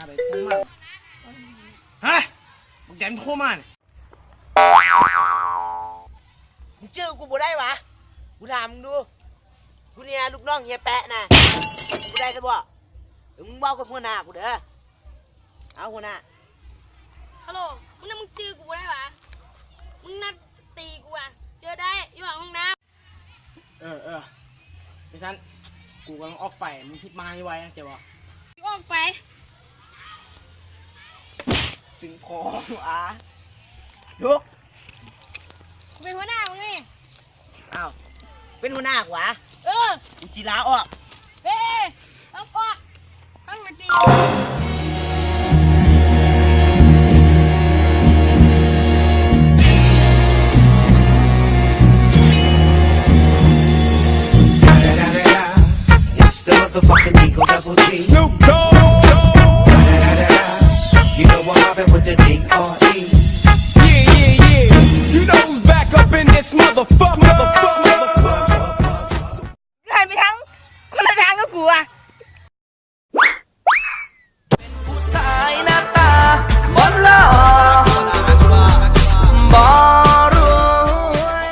ໄປໂທມາ ຮະ ບັກແດນໂທມານີ້ ມຶງຈື່ກູບໍ່ໄດ້ຫວາ? ກູຖາມມຶງດູ ກູນີ້ນະ ລູກນ້ອງເຮຍແປະນະ ກູໄດ້ຊະບໍ? ເອີ ມຶງເວົ້າກັບຫົວໜ້າກູເດີ ເອົາ ຫົວໜ້າ. ຮັລໂຫຼ ມຶງນະ ມຶງຈື່ກູບໍ່ໄດ້ຫວາ? ມຶງນັດຕີກູອະ ເຈີໄດ້ຢູ່ຫຼັງຫ້ອງນ້ຳ. ເອີ ເອີ ຈັ່ງຊັ້ນ ກູກຳລັງອອກໄປ ມຶງຮີບມາໃຫ້ໄວນະ ເຈົ້າບໍ່? ອອກໄປ ເປັນພໍ່ອາ ລຸກ ກູເປັນຫົວໜ້າມຶງນີ້. ອ້າວ ເປັນຫົວໜ້າຫວາ? ເອີ ກູຊິລາອອກ. ເອີ ເອີ ອອກ ອອກ ເອົາມາຕີ. It's the motherfucking Eagle Double G. Snoop Dogg. You know I'm mobbing with the D R E. Yeah, yeah, yeah. You know who's back up in this motherfucker. Motherfucker, motherfucker. ຫັນໄປທາງ ຄົນລະທາງກັບກູອະ. ເປັນຜູ້ຊາຍໜ້າຕາບໍ່ຫຼໍ່ ບໍ່ລວຍ.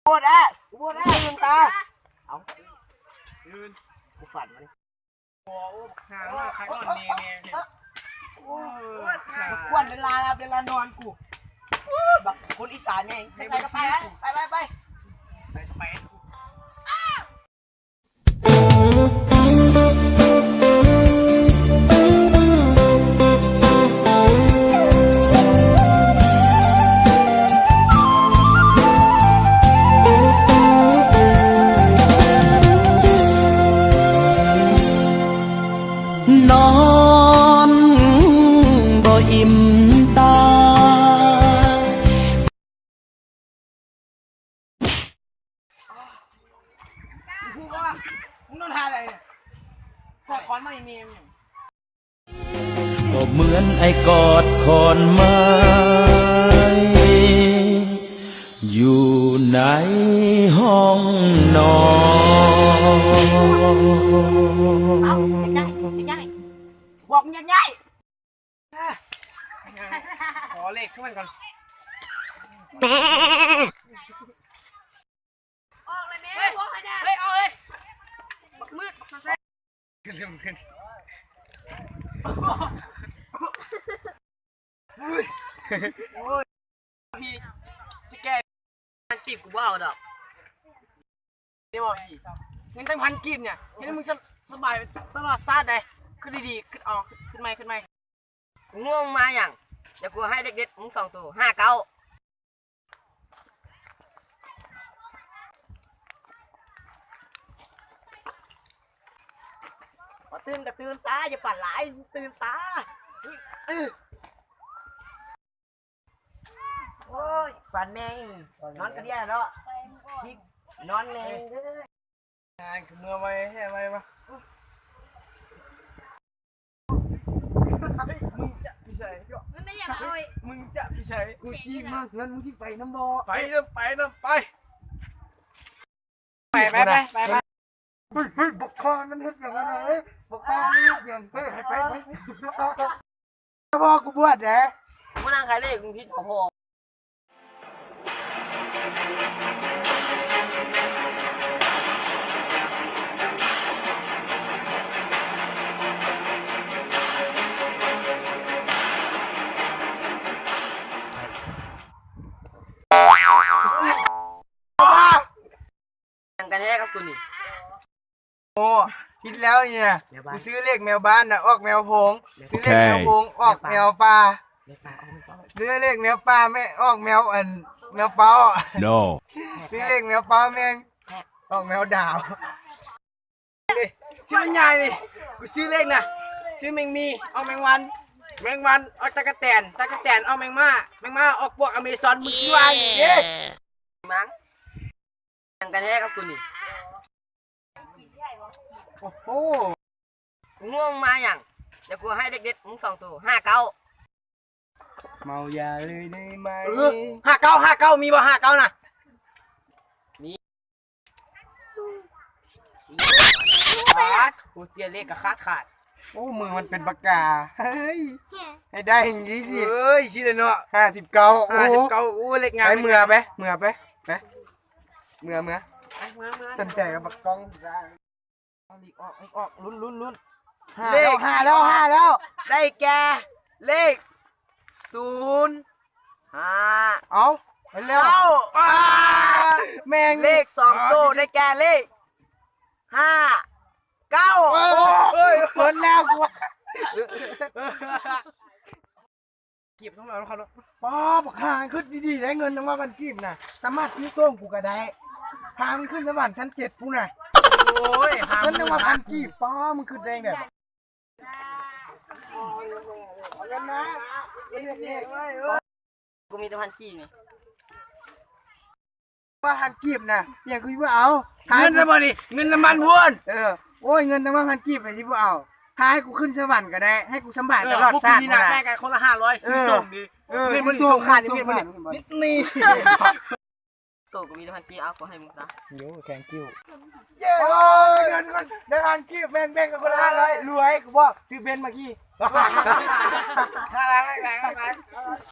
ໂຫວດແອະ ໂຫວດແອະ ຕື່ນຕາ ເອົ້າ ຕື່ນ ກູຝັນມັນ ໂອ້ ຫາຄັກນອນແນ່ໆ ໂອ້ຍ ກວນເວລາ ເວລານອນກູ ບັກຄົນອີສານແມ່ງ ໄປ ໄປ ໄປ ໄປ ໄປ ໄປ ໄປ ໄປ. ນອນບໍ່ອີ່ມຕາ. ມຶງນອນທ່າໃດນີ້? ກອດຂອນໄມ້ແມ່ມຶງ. ກໍเหมือนไอ้กอดขอนไม้ อยู่ในห้องนอน. ເອົ້າ ເປັນຫຍັງ? ເປັນຫຍັງ? ບອກເປັນຫຍັງ? ຂໍເລກຄືມັນກ່ອນ. ອອກເລີຍແມ່ ເຮີ້ຍ ພວກໃຫ້ໄດ້ ເຮີ້ຍ ອອກເລີຍ ບັກມືດ ບັກສາວແຊບ ຂຶ້ນ ຂຶ້ນ ຂຶ້ນ. ໂອ້ຍ ໂອ້ຍ ພີ່ ຈະແກ້ ພັນກີບ ກູບໍ່ເອົາດອກ. ນີ້ບໍ່ພີ່ ເງິນຕັ້ງພັນກີບນີ້ ເຮັດໃຫ້ມຶງສະ ສະບາຍຕະຫຼອດຊາດເດ້. ຄິດດີໆ ຄິດອອກ ຄິດໃໝ່ ຄິດໃໝ່. ມຶງງ່ວງມາຫຍັງ? ດຽວກູໃຫ້ເລກເດັດມຶງສອງໂຕ ຫ້າເກົ້າ. ບໍ່ຕື່ນກໍຕື່ນຊາ ຢ່າຝັນຫຼາຍ ຕື່ນຊາ. ໂອ້ຍ ຝັນແມ່ງ ນອນກະເດຍເນາະ ນອນແມ່ງເດີ. ນາຍຄືເມືອໄວແທ້ ໄວວະ. ມຶງຈະໄປໃສ? ມຶງຈະໄປໃສ? ກູຈີບມາເຮືອນ ມຶງຊິໄປນຳບໍ່? ໄປນຳ ໄປນຳ ໄປ. ໄປ ໄປ ໄປ ໄປ. ເຮີ້ຍ ເຮີ້ຍ ບັກຄານມັນເຮັດຫຍັງຫັ້ນນະ? ເຮີ້ຍ ບັກຄານມັນເຮັດຫຍັງ? ເຮີ້ຍ ໄປ ໄປ ໄປ. ພໍ່ກູບວດເດ້ ມຶງນັ່ງຂາຍເລກ ມຶງຜິດຂອງພໍ່. ຫຍັງກັນແທ້ກັບກູນີ້? ໂອ້ ຜິດແລ້ວນີ້ນະ. ແມວບ້ານ ກູຊື້ເລກແມວບ້ານນະ ອອກແມວໂພງ. ແມວ ຊື້ເລກແມວໂພງ ໂອເຄ ອອກແມວປ່າ. ແມວປ່າ ອອກແມວປ່າ. ຊື້ເລກແມວປ່າ ແມ່ນອອກແມວອັນ ແມວປ່າ. ໂນ ຊື້ເລກແມວປ່າ ແມ່ນອອກແມວດາວ. ທີ່ມັນໃຫຍ່ນີ້ ກູຊື້ເລກນະ ຊື້ແມງໝີ່ ອອກແມງວັນ ແມງວັນອອກຕະກະແຕນ ຕະກະແຕນອອກແມງມ້າ ແມງມ້າອອກປວກອາເມຊອນ. ມຶງຊິວ່າຫຍັງເດ້? ມັງ ຫຍັງກັນແທ້ກັບກູນີ້? ໂອ້ໂຫ ມຶງງ່ວງມາຫຍັງ? ດຽວກູໃຫ້ເລກເດັດມຶງສອງໂຕ ຫ້າເກົ້າ. ເມົາຢ່າເລີຍໄດ້ໄໝ? ເອີ ຫ້າເກົ້າ ຫ້າເກົ້າ ມີບໍ່ ຫ້າເກົ້ານະ? ມີ. ບາດ ໂອ້ ເຈຍເລກກະຂາດຂາດ. ໂອ້ ມືມັນເປັນປາກກາ. ເຮີ້ຍ ໃຫ້ໄດ້ຈັ່ງຊີ້ຊິ. ເອີຍ ຊີ້ແຫຼະເນາະ. ຫ້າສິບເກົ້າ. ໂອ້ ຫ້າສິບເກົ້າ. ໂອ້ ເລກງາມ. ໄປ ເມືອໄປ ເມືອໄປ ໄປ ເມືອ ເມືອ ໄປ ເມືອ ເມືອ. ສົນໃຈກັບບັກກ້ອງ. ເອົາອີກ ອອກ ອອກ ອອກ ລຸ້ນ ລຸ້ນ ລຸ້ນ. ຫ້າ ເລກ ແລ້ວ ຫ້າແລ້ວ ຫ້າແລ້ວ. ໄດ້ແກ່ເລກ ສູນ ຫ້າ. ເອົາ ໄປແລ້ວ. ເກົ້າ. ອ້າ ແມ່ງ ເລກສອງໂຕ ໄດ້ແກ່ເລກ ຫ້າ ເກົ້າ. ໂອ້ຍ ເບິດແລ້ວກູ. ກີບຕ້ອງເອົາເຂົາເນາະ. ປ້າ ບັກຫ່າ ຄິດດີໆ ໄດ້ເງິນຕັ້ງວ່າພັນກີບນະ ສາມາດຊື້ໂສ້ງກູກະໄດ້. ພາມັນຂຶ້ນສະຫວັນຊັ້ນເຈັດພຸ້ນນະ. ໂອ້ຍ ເງິນຕັ້ງວ່າພັນກີບ ປ້າ ມຶງຄິດໄດ້ຈັ່ງໃດ? ເອົາເງິນມາ. ກູມີແຕ່ພັນກີບນີ້. ວ່າພັນກີບນະ ຫຍັງກູຊິບໍ່ເອົາ? ເງິນນະບໍ່ນີ້ ເງິນນ້ຳມັນພຸ້ນ. ເອີ ໂອ້ຍ ເງິນນະວ່າພັນກີບໃຜຊິບໍ່ເອົາ? ພາໃຫ້ກູຂຶ້ນສະຫວັນກະໄດ້ ໃຫ້ກູສຳບາຍຕະຫຼອດຊາດ. ເອີ ພວກກູນີ້ນະ ແລກກັນຄົນລະຫ້າຮ້ອຍ ເອີ ຊື້ສົ່ງດີ. ເອີ ນີ້ ຊື້ສົ່ງ ຊື້ສົ່ງຂາຍນີ້ ນີ້ ນີ້ ນີ້. ໂຕກູມີແຕ່ພັນກີບ ເອົາ ກູໃຫ້ມຶງຊະ. ໂຍ thank you. ເຢ້ ໂອ້ຍ ໄດ້ພັນກີບ ແບ່ງໆກັນຄົນລະຫ້າຮ້ອຍ ລວຍ ກູບອກ ຊື້ເບນມາຂີ່.